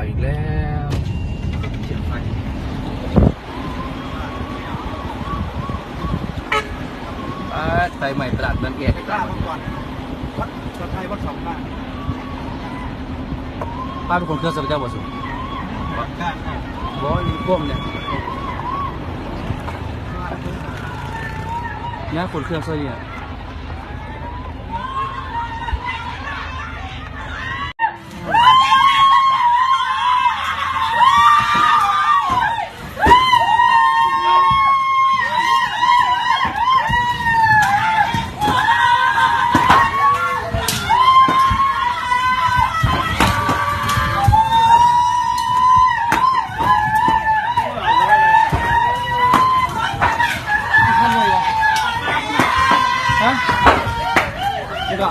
ອີກແລ້ວ ເສຍງໄຟ ປາດ ໄຟໄໝ້ຕະຫຼາດເມືອງແອດອີກແລ້ວ ວັດ ວັດໄທ ວັດສອງບ້ານ ປ້າເປັນຄົນເຄື່ອນຊ່ອຍເຂົາເຈົ້າບໍ່? ບໍ່ ຢູ່ພວກນີ້ ຍາກຄົນເຄື່ອນຊ່ອຍເຫຼືອ. ຮະ? ນີ້ກໍ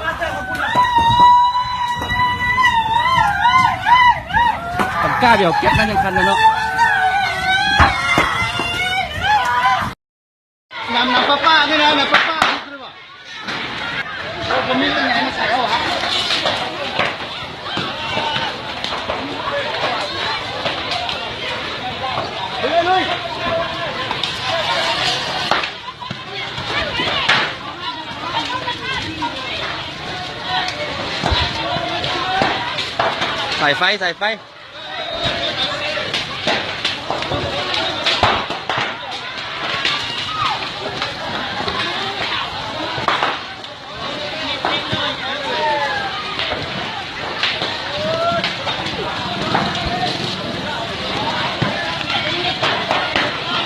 ປາກກາດຽວແກັບນັ້ນຍັງທັນເນາະ. ນ້ຳ ນ້ຳປະປານີ້ນະ ນ້ຳປະປາ ບໍ່ມີເປັນຫຍັງ ມາໃສ່ເອົາຫວາ ເຮີ້ຍ ລຸຍ. ສາຍໄຟ ສາຍໄຟ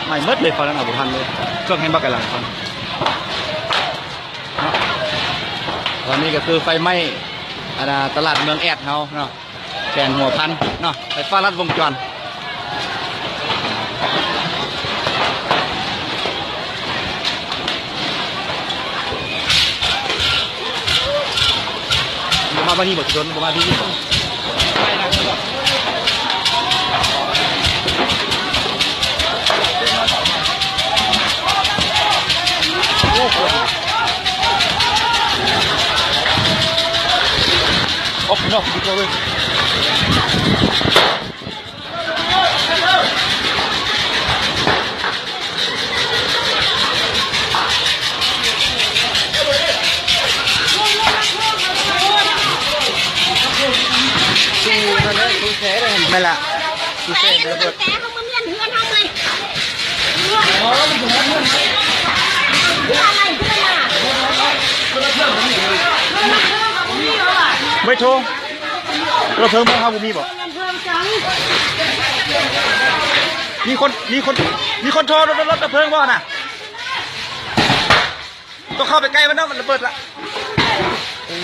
ໄໝ້ໝົດເລີຍ ເຂົານັ້ນເອົາບໍ່ທັນເລີຍ ເຄື່ອງແຮງບັກກະລັງເຂົາເນາະ. ຕອນນີ້ກໍຄືໄຟໄໝ້ ອັນນ່າ ຕະຫຼາດເມືອງແອດເຮົາເນາະ ແຂວງຫົວພັນເນາະ ໄຟຟ້າລັດວົງຈອນ. ບໍ່ມາບ້ານນີ້ບໍ່ ຊິດົນ ບໍ່ມາທີ່ນີ້ບໍ່? ໂອ້ ຄົນ ອອກນອກດີກວ່າເວີຍ. ແມ່ນລະ ໄວ້ໂທ ລົດເພີງເມືອງເຮົາບໍ່ມີບໍ່? ມີຄົນ ມີຄົນ ມີຄົນໂທລົດ ລົດດັບເພີງບໍ່ນະ? ຕ້ອງເຂົ້າໄປໃກ້ມັນເນາະ ມັນລະເບີດລະ. ເອີ